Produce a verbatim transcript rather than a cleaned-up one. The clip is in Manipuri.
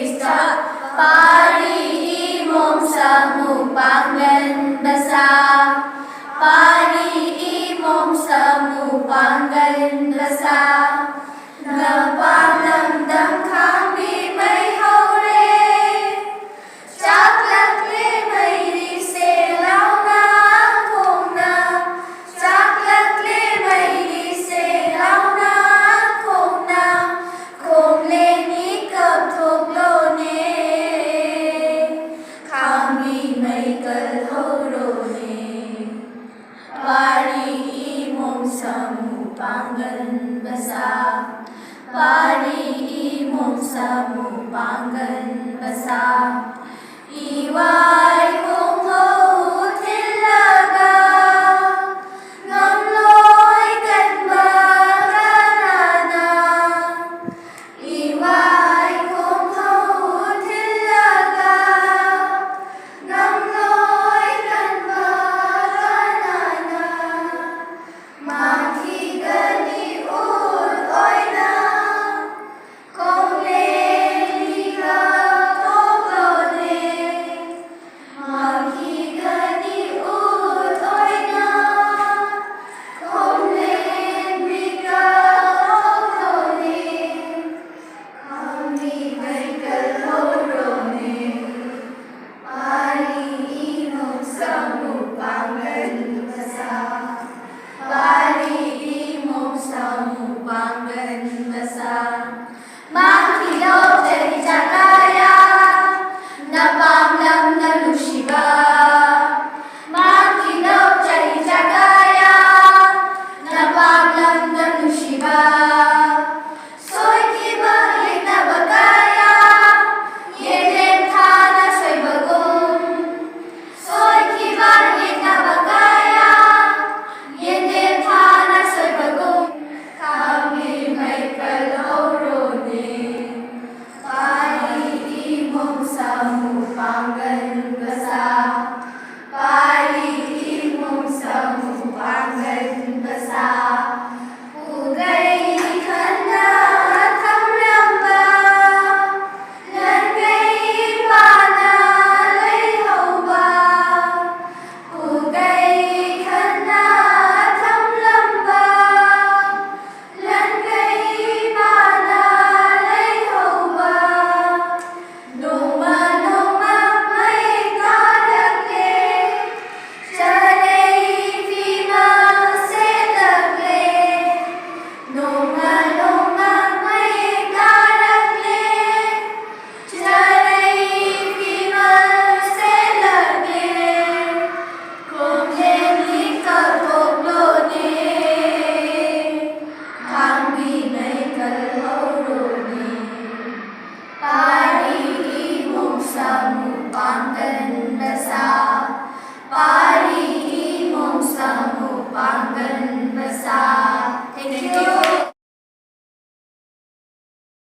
Pari imong samu panggan basa. Pari imong samu panggan basa. Napangdamdam khangbi mai haure. Chaklak le mai ri se launa khongna. Chaklak le mai ri se launa khongna. Khong le ni kap thok lo ne. Khangbi mai kal ho ro ne. Pari imong samu panggan basa. Pari imong samu panggan basa. Iwa